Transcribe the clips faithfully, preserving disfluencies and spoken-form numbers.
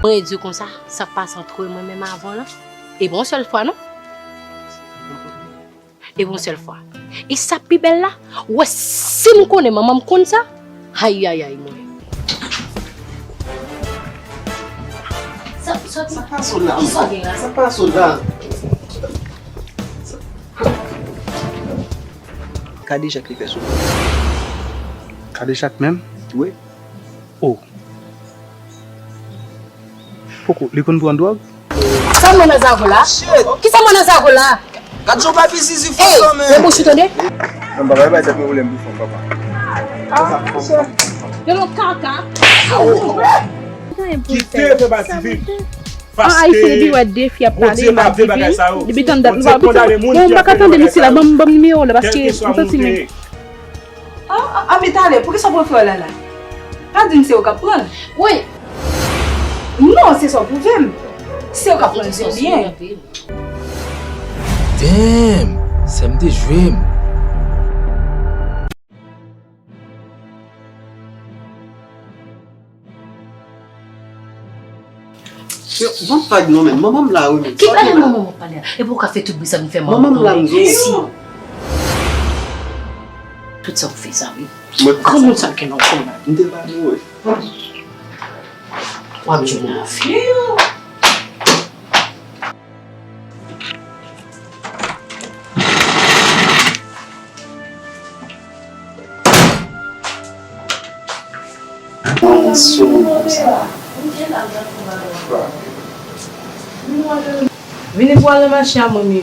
Mwen di konsa, sa k pase ant mwen menm avè w lan, e pa yon sèl fwa non. E pa yon sèl fwa. E sa k pi bèl la, ou wè si m konnen manman m konn sa, ayayay mwen. Sa, sa, sa pa sot la, kisa w gen la? Sa pa sot la. Kadejak li fè sou mwen. Kadejak menm? Wi. Oh. Poko, li konn pran dwòg? Sa mwen nan zago la? Kisa mwen nan zago la? Gad jan w pa fizizi fò kanmenm. Ey, bouch ou tande? Non, papa, e pa tèt mwen pwoblèm pou fanm, papa. Ah, chè. Yo nan kaka. Kite fè pati fi. An Ayiti, depi wè de fi ap pale, m ap di vin. Depi tann dat nou pa piti. Bon, m pa ka tande misye la, ban m, ban m nimewo la, paske m santi men. Ah, ah, ah, men talè, poukisa w pran frè w la la? Pa di m se ou k ap pran l. Wi. Non, se sa w pwouve m. Se ou k ap pran l, di m byen. Damn, sè m te jwe m. Yo, ban m vag non, men. Manman m la, wi, men. Ki bagay manman m ap pale a? Epi ou ka fè tout bri sa vin fè manman m la, m di w. Tout sa ou fè sa, wi. Mwen granmoun sa gen nan kò la. M te pa dwe. W ap jwenn afè. Vini pou al nan mache a, manmi.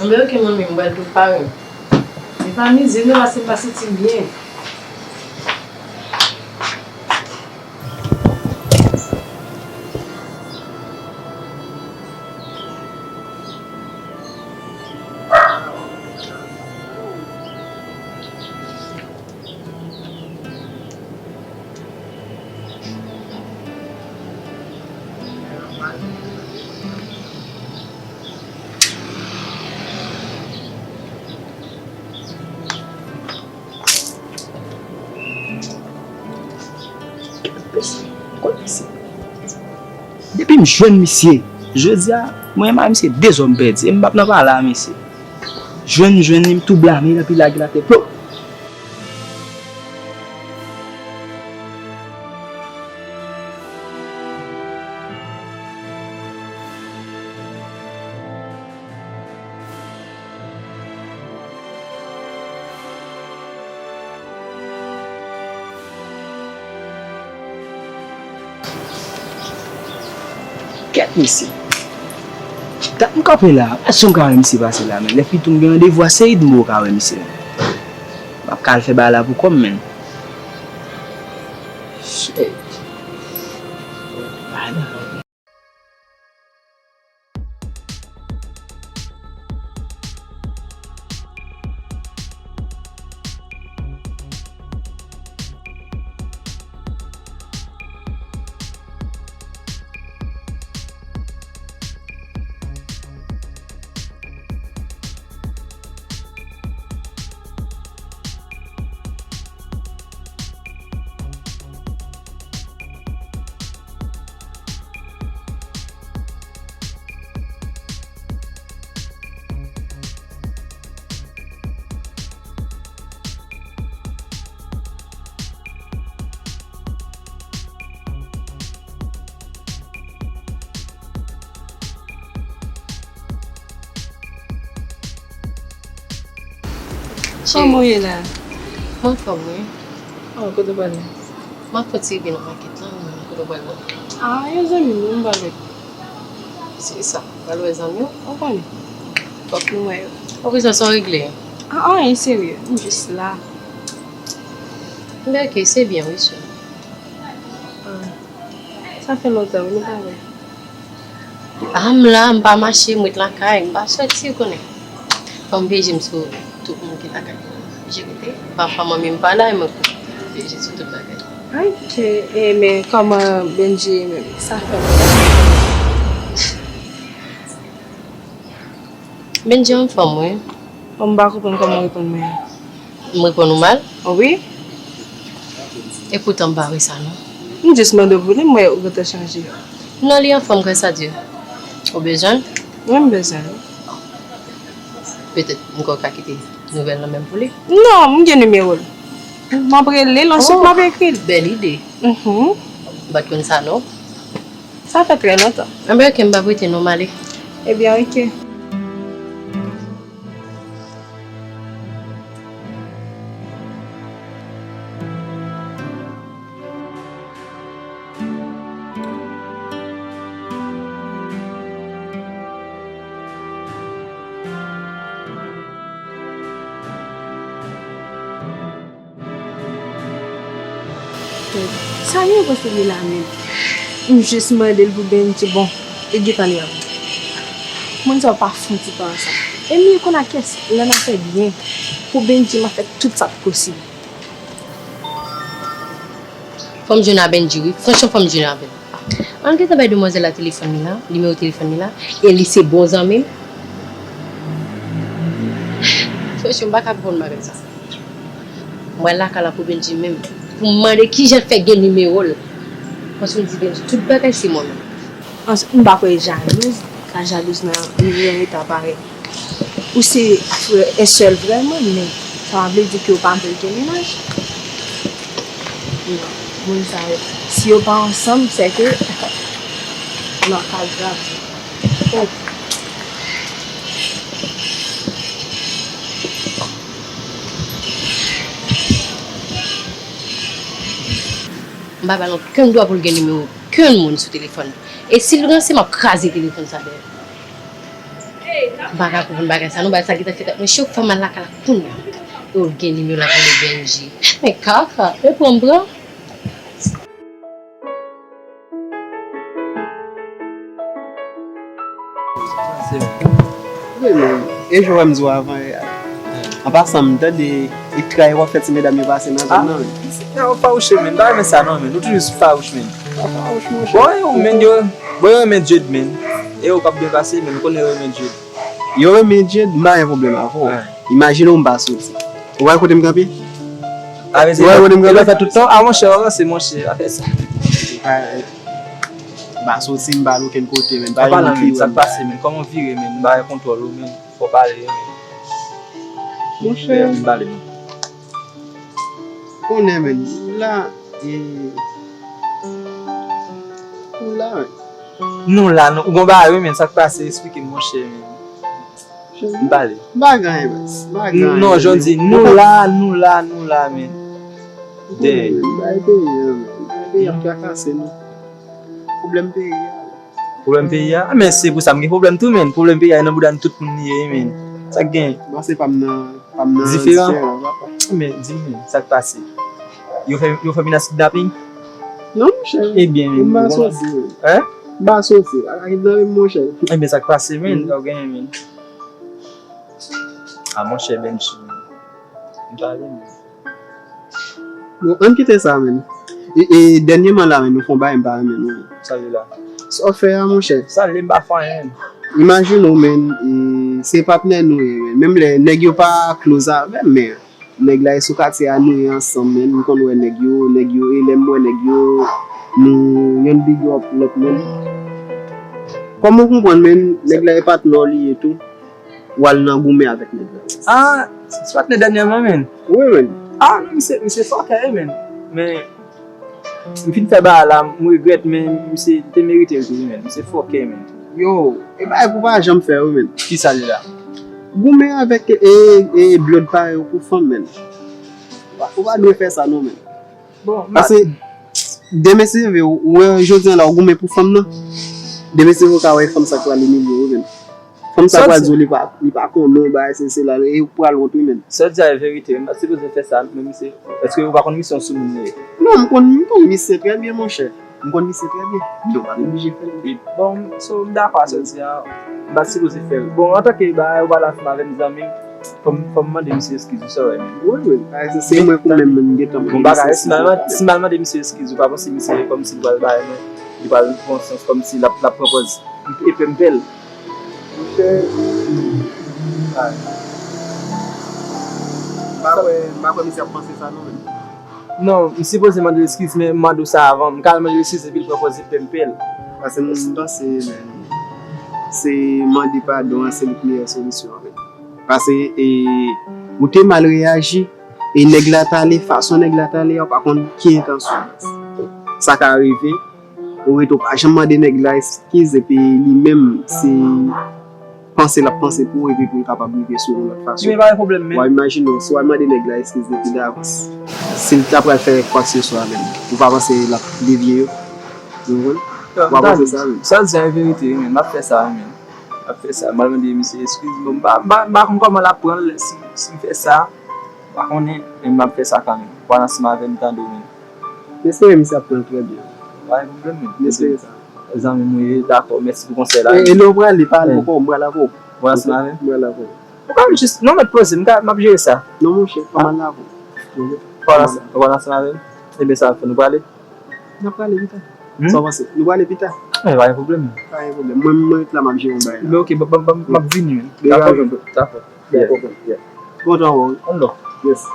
Anben, oke, manmi, m pral prepare m. Men pa mize non, paske m pa santi m byen. Depi m jwenn misye, jodi a, mwen menm ak misye de zòm pèdi, e m p ap nan pale a misye. Jwenn, jwenn li, m tou blame l, epi lage l atè, plop! Kèt, mesye. Dat m kanpe la, èske m ka wè misye pase la, men lè pito m gen randevou a Seyid, m poko ka wè misye. M ap ka al fè bagay la pou kò m, men. Shit. Kòman w ye la? Mwen anfòm, wi. Oh, kote w pral la? M ap fè ti rive nan makèt la, men kote w pral la? Ah, yon zanmi m, m pral wè. Se sa, w pral wè zanmi w? Ou konnen. Fòk nou wè yo. Poukisa sa w regle? Ah, anyen serye, m jis la. Enben, oke, se byen, wi, sè. Ah. Sa fè lontan, wi, nou pa wè. Ah, m la, m pa mache, m ret lakay, m pa soti, ou konnen. Fò m veje m sou tout moun ki lakay. Je rete, papa, manmi m pa la, e mwen pou veje sou tout bagay. Ok, e men kòman Benji ye menm? Sa fè lontan. Benji anfòm, wi. Bon, m pa konprann kòman w reponn mwen an. M reponn ou mal? Wi. Epoutan m pa vle sa non. M jis mande w pou li, m wè ou gentan chanje. Non, li anfòm, gras a Dye. Ou bezwen l? Wi, m bezwen l. Petèt m kwè w ka kite nouvèl nan men m pou li. Non, m gen nimewo l. M ap rele l, answit m ap ekri l. Bèl ide. Mhm. M pa t konn sa non. Sa fè trè lontan. Enben, oke, m p ap rete non, m ale. Ebyen, oke. Sa gen pou se li la menm. M jis mande l pou Bendji, bon, e gentan li ap. Moun sa yo pa fouti pa sa. E m ye konn a kès, lè n a fè byen. Pou Bendji, m a fè tout sa k posib. Fò m jwenn a Bendji, wi. Franchman, fò m jwenn avè l. Ann gentan bay demwazèl la telefòn li la, nimewo telefòn li la, e li se bon zanmi m. Franchman, m pa ka konprann bagay sa. Mwen lakay la pou Bendji menm, pou m mande kijan l fè gen nimewo l. Paske m di Bendji, tout bagay se mwen menm. Ans-, m pa kwè jalouz, ka jalouz nan, nan eta parèy. Ou se frè, e sèl frè mwen, men sa pa vle di ke w pa vle gen mennaj. Non, moun sa yo, si yo pa ansanm, se ke, non, ka grav. Oh. M pa ba l okenn dwa pou l gen nimewo okenn moun sou telefòn li. E si l ranse, m ap kraze telefòn sa dèyè. M pa ka konprann bagay sa, non, bagay sa gentan fèt ak mwen. Chak fwa m al lakay la kounye a, yo gen nimewo l ap rele Bendji. Men kaka, e pran m pran. Wi, men, e jan w wè m di w avan yè a. An pasan, m tande e tray w ap fè ti medam yo pase nan zòn nan, men. Nèg yo fawouch, men. M pa renmen sa, non, men. Nou toujou sou fawouch, men. Pa fawouch, monchè. Bon, e ou, men, yo, bon, yo renmen Jade, men. E ou k ap byen pase, men. M konnen yo renmen Jade. Yo renmen Jade, m pa gen pwoblèm avè w. Imajine w m pa soti. Ou wè kote m kanpe? Ou wè kote m kanpe? Fè tout tan. A, monchè, w avanse, monchè, pa fè sa. M pa soti, m pa al okenn kote, men. Pa gen moun ki wè m. Sa k pase, men? Kòman w vire, men? M pa gen kontwòl ou, men. Fò w pale, men. Monchè. M pale, men. Konnen, men. La, e, ou la, men. Nou la, nou, ou gon bagay, wi, men. Sa k pase? Eksplike m, monchè, men. M pale. M pa gen anyen, baz. M pa gen anyen. Non, jodi, nou la, nou la, nou la, men. Dèyè. Bay peyi a, men. Bay peyi a ap trakase nou. Pwoblèm peyi a. Pwoblèm peyi a? A, men se pou sa m gen pwoblèm tou, men. Pwoblèm peyi a nan bouda n tout moun li ye, men. Sa k gen? Bon, se pa m nan, pa m nan diferan, papa. Men, di m, men, sa k pase? Yo fè, yo fè menas kidnaping? Non, monchè. Ebyen, men, m pa soti, men. Hein? M pa soti, pa ka kidnape m, monchè. Ebyen, sa k pase, men? Sa w genyen, men? A, monchè, Benji, men. M pale, men. Bon, ann kite sa, men. E, e, dènyèman la, men, nou fè yon bagay m pa renmen, non, men. Sa l ye la? Sa w fè a, monchè? Sa l ye, m pa fè anyen. Imajine w, men, e, se patnè nou ye, men. Menm lè nèg yo pa close avè m, men nèg la e sou katye a, nou ye ansanm, men. M konn wè nèg yo, nèg yo, e lè m wè nèg yo, nou, yonn big up lòt, men. Kòman w konprann, men, nèg la e patnè w li ye tou? W al nan goumen avèk nèg la. Ah, se patnè dènyèman, men. Wi, men. Ah, non, misye, misye fòkè, wi, men. Men, m fin fè bagay la, m regrèt, men misye te merite l tou, wi, men. Misye fòkè, men. Yo, e bagay pou pa janm fè, wi, men. Kisa li la? Goumen avèk, e, e, blòd parèy ou pou fanm, men. Ou pa, ou pa dwe fè sa, non, men. Bon, paske, demen se vre, ou wè jodi a la, ou goumen pou fanm nan. Demen se vre, ou ka wè fanm sa k pral imilye w, men. Fanm sa pral di w li pa, li pa konnen w, bagay se, se la, e ou pral wont wi, men. Sa w di a e verite, m pa t sipoze fè sa, men misye, èske ou pa konn misyon sou moun li ye? Non, m konn, m konn misye trè byen, monchè. M konn misye trè byen. Men ou pa t oblije fè l. Bon, so, m dakò a sa w di a, m pa t sipoze fè l. Bon, antanke bagay ou pale ansanm avè m, zanmi m, fò m, fò m mande misye eskiz, ou sa wè, men. Wi, wi, bagay se, se mwen pou mwen menm, m gentan mande misye eskiz. Bon, bagay, si m al, si m al mande misye eskiz, ou pa panse misye kòmsi li pral bay mwen, li pral pran sans, kòmsi l ap, l ap pran pòz epe m pè l? Monchè, ay. M pa kwè, m pa kwè misye ap panse sa non, men. Non, m sipoze mande l eskiz, men m mande w sa avan. M ka al mande l eskiz epi l pran pòz li pèmpèl. Paske m, m panse, men, se mande padon an, se li k meyè solisyon an, men. Paske, e, ou te mal reyaji, e nèg la t ale, fason nèg la t ale a, ou pa konn ki entansyon. Sa ka rive, ou rete, ou pa janm mande nèg la eskiz, epi li menm, se panse l ap panse pou ou epi pou l kapab rive sou ou yon lòt fason. Men pa gen pwoblèm, men. W a imajine w, si w al mande nèg la eskiz depi davans, si l ta pral fè kwakseswa menm, ou pa panse l ap devye yo? Ou konprann? W a panse sa menm? Sa w di a e verite wi, men. M ap fè sa wi, men. M ap fè sa. M al mande misye eskiz. Bon, m pa, m pa, m pa konn kòman l ap pran l si, si m fè sa. M pa konnen, men m ap fè sa kanmenm. Ou al ansanm avè m, tande w, men. M espere misye ap pran l trè byen. Pa gen pwoblèm, men. M espere sa. Zanmi m ou ye, dakò, mèsi pou konsèy la. E, e lè w prale, pa al ankò, m pral avè w. Ou pral ansanm avè m? M pral avè w. Ou ka jis, non, mèt poze, m ka, m ap jere sa. Non, monchè, pa mal avè w. Ou pral ansanm avè m? Ebyen, sa ap fè nou prale? N ap prale pita. Sa w panse? Nou prale pita? Wi, pa gen pwoblèm. Pa gen pwoblèm. Mwen, mwen ret la, m ap jere yon bagay la. Men oke, m ap vini, men. Dakò, dakò. Yeah. Kontan wè w. Yes.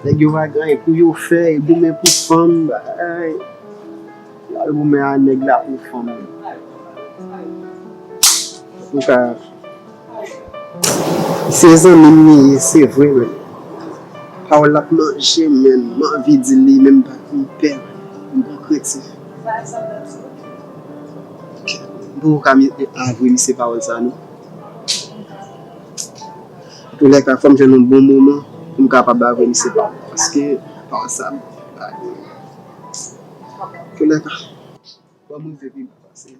Nèg yo pa gen anyen pou yo fè, e goumen pou fanm, bagay. Y al goumen a nèg la pou fanm. Antouka, se zanmi m li ye, se vre, men. Pawòl la ap manje m, men m anvi di l li, men m pa, m pè, m pran kredi. M poko ka mi-, avwe misye pawòl sa non. Antoulèka, fò m jwenn yon bon moman pou m kapab avwe misye pawòl. Paske pawòl sa, antoulèka, fò m rive pi ba pase.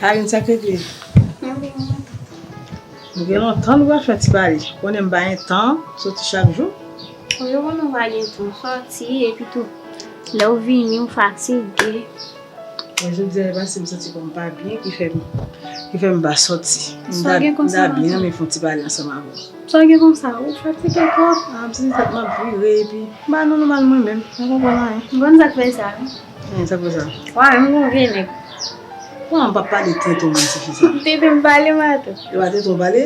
Karine, sa k regle? Nou gen lontan nou pa fè ti pale. Ou konnen m pa gen tan soti chak jou. Ou yo konnen w pa gen tan soti, epi tou, lè w vini, w fatige. Mwen, jodi a, e paske m santi kò m pa byen ki fè m, ki fè m pa soti. M ta, m ta byen renmen fè yon ti pale ansanm avè w. Sa w gen konsa? Ou fatige twòp. A, m santi tèt m ap vire, epi m pa nan nòmal mwen menm. M pa konprann anyen. M konn sa k fè sa, wi. Sa k fè sa? Wa, menm gon vye nèg. Wa, m p ap pale tenten w menm tifi sa. Tenten m pale matant. E pa tenten w pale?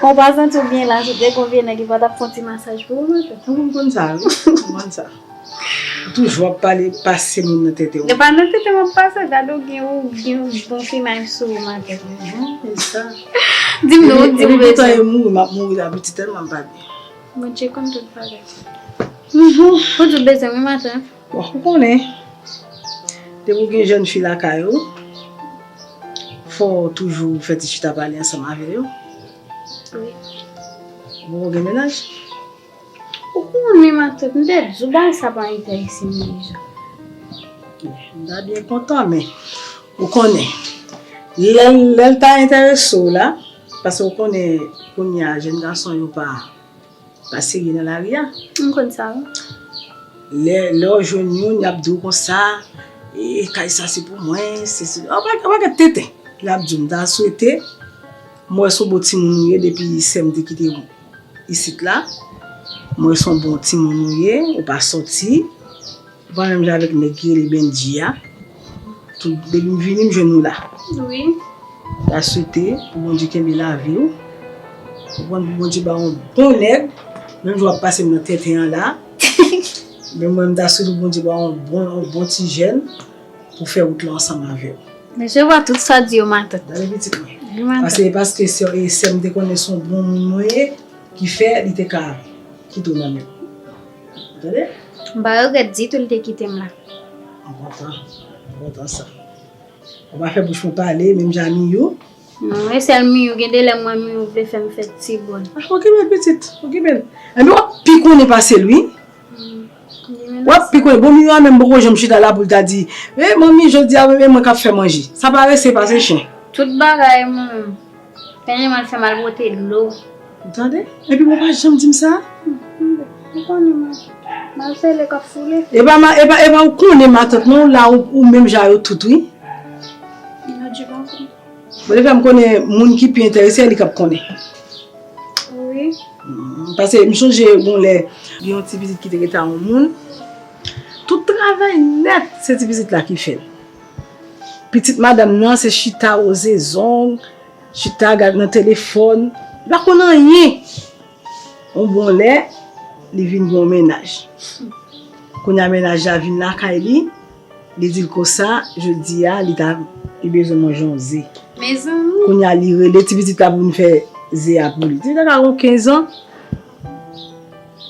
Ou pa santi w byen la, si te gon vye nèg, li pa t ap fè yon ti masaj pou ou matant? Ou konn sa, wi. Ou konn sa. Ou toujou ap pale pase moun nan tenten w. E pa nan tenten m ap pase, gade w gen, ou gen yon bon fimay sou ou matant. Mhm, e sa. Di m non, ou di m bezwen. Epi poutan e mouri, m ap mouri la, pitit tèlman m pa byen. Bondye konn tout bagay. Mhm. Ou di w bezwen wi matant. Bon, ou konnen, depi w gen jèn fi lakay ou, fò w toujou fè ti chita pale ansanm avè yo. Wi. Ou poko gen mennaj? Ou konnen matant, m te di w bagay sa pa enterese m deja. M ta byen kontan, men ou konnen, lè, lè l ta enterese w la, paske ou konnen kounye a, jèn gason yo pa pa serye nan lari a. M konn sa, wi. Lè, lè w jwenn youn, y ap di w konsa, e, kay sa se pou mwen, se, se, yon pa, yon pakèt tenten. Y ap di w, m ta swete, m wè se yon bon timoun ou ye depi sè m te kite w isit la. M wè se yon bon timoun ou ye, ou pa soti. Ou pa menm jan avèk nèg ki rele Bendji a. Tout, depi m vini, m jwenn ou la. Wi. M ta swete pou Bondye kenbe lavi w. Ou konprann, pou Bondye ba w yon bon nèg. Menm jan w ap pase m nan tenten an la. Men mwen, m ta swete pou Bondye ba w yon bon, yon bon ti jèn pou fè wout la ansanm avè w. Mesye, w pa tout sa w di yo, matant. Tande pitit mwen. Wi, matant. Paske, paske sè, e sè m te konnen se yon bon moun mwen ye, ki fè li te ka kite w nan men m. Ou tande? M pa regrèt ditou li te kite m la. M kontan. M kontan sa. Ou pa fè bouch mwen pale, menm jan a Miyou. Non, e sèl Miyou, gen de lè m wè Miyou vle fè m fè ti bòn. Ah, okipe l, pitit, okipe l. Enben, w ap pi konnen pase l, wi. Hmm. W ap pi konnen. Bon, Miyou a menm poko janm chita la pou l ta di, e manmi, jodi a, e mwen k ap fè manje. Sa parese pase chen. Tout bagay, manman. Pènye m al fè m al pote dlo. Ou tande? Epi ou pa janm di m sa? Ou konnen m, m al fè lè k ap foule. E pa, ma, e pa, e pa ou konnen matant non, la ou, ou menm jan yo tout, wi. Yo di konsa. Bon, depi m konnen moun ki pi enterese, li k ap konnen. Wi. Mm, paske m sonje gon lè, gen yon ti pitit ki te rete a yon moun. Tout travay nèt, se ti pitit la ki fè l. Pitit madanm nan, se chita, woze zong, chita gad nan telefòn, li pa konn anyen. Yon bon lè, li vin gen yon mennaj. Kounye a mennaj la vin lakay li, li di l konsa, jodi a, li ta, li bezwen manje yon ze. Mezanmi. Kounye a, li rele ti pitit la pou vin fè ze a pou li. Ti pitit la ka gen kenz an.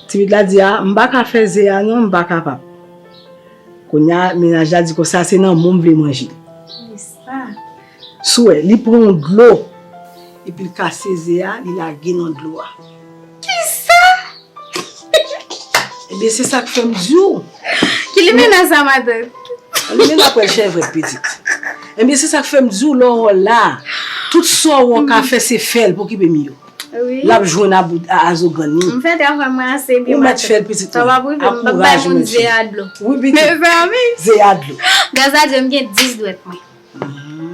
Ti pitit la di, "A, m pa ka fè ze a non, m pa kapab." Kounye a, mennaj la di konsa, "Se nan men w m vle manje l." Kisa? Sou wè, li pran yon dlo, epi l kase ze a, li lage nan dlo a. Kisa? Ebyen, se sa k fè m di w. Ki limena sa, matant? Limena pral chèvret pitit. Ebyen, se sa k fè m di w, lè w wè w la, tout sa w ka fè, se fè l pou okipe m yo. Wi. L ap jwenn a bout a, a zo grann li. M fè travay mwen ase byen. Ou mèt fè l, pitit mwen. Sa pa prive, m pa bay moun ze a dlo. Wi, pitit. Mezanmi. Ze a dlo. Gras a Dye, m gen dis dwèt mwen. Ah,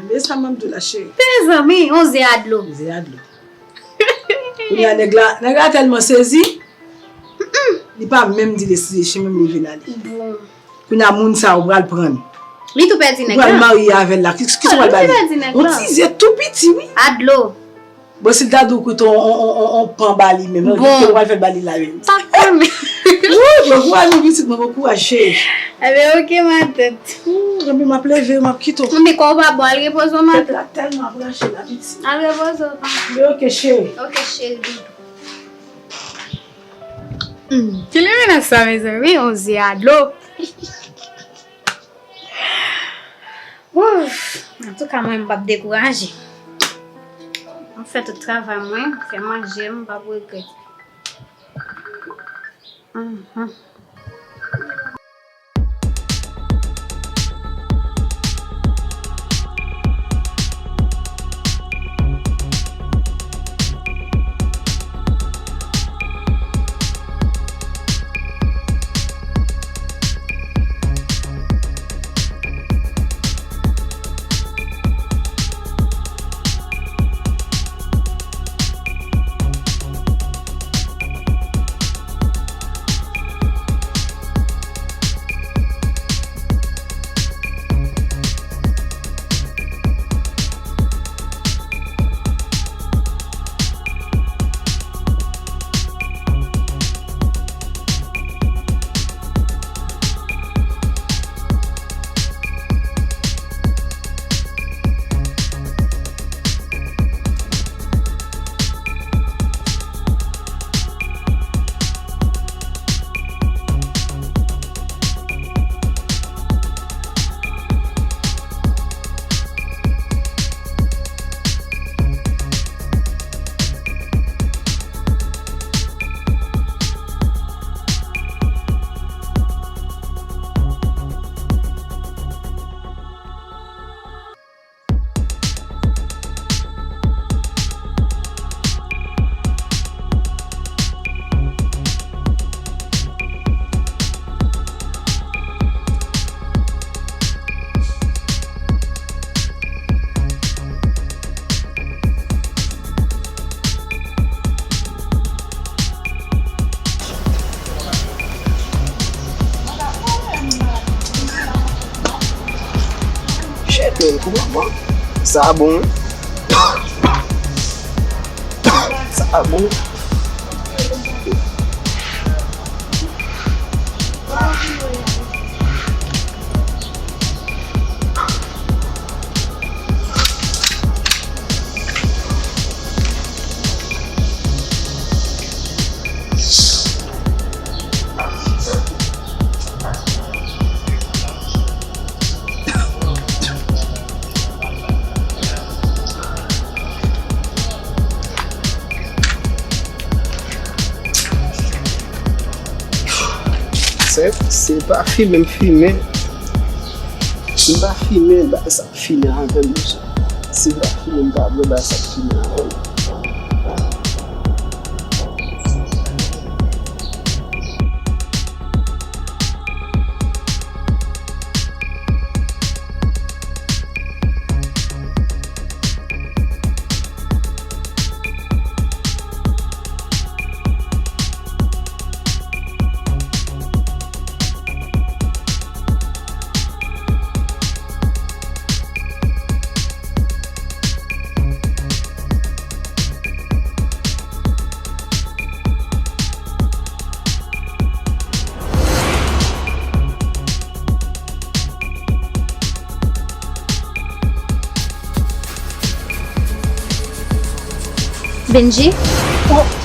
men sa m ap di w la, cheri. Mezanmi, yon ze a dlo. Ze a dlo. Kounye a nèg la, nèg la tèlman sezi, li pa menm di l eseye, li menm li vin ale. Bon. Kounye a moun sa yo pral pran l. Li tou pèdi nèg la. Ou pral marye avè l la. Ki, ki sa w pral ba li? Li pèdi nèg la. Yon ti ze tou piti, wi. A dlo. Bon, si l ta di w koute on, on, on, on, on pan ba li menm, bon, kite w pral fè l ba li la menm. Pa konnen. Wouy, bon kouraj, mon pitit mwen, bon kouraj, cheri. Ebyen, oke, matant. Wouy, ebyen, m ap leve, m ap kite w. Mwen, men kò w pa bon, al repoze w, matant. Tèt la tèlman ap rache la, pitit. Al repoze w, tonton. Men oke, cheri. Oke, cheri, doudou. Hmm, ki limena sa, mezanmi? Yon ze a dlo. Ouf! Antouka, mwen, m p ap dekouraje. M fè tout travay mwen, fè manje, m p ap regrèt. Mhm. Shit, man, kouman bon? Sa bon, wi. Sa bon. Se, se pa fimen m fimen. Si m pa fimen, bagay sa ap fini avè m, mesye. Si m pa fimen, m pa vle bagay sa ap fini avè m. Benji, ou,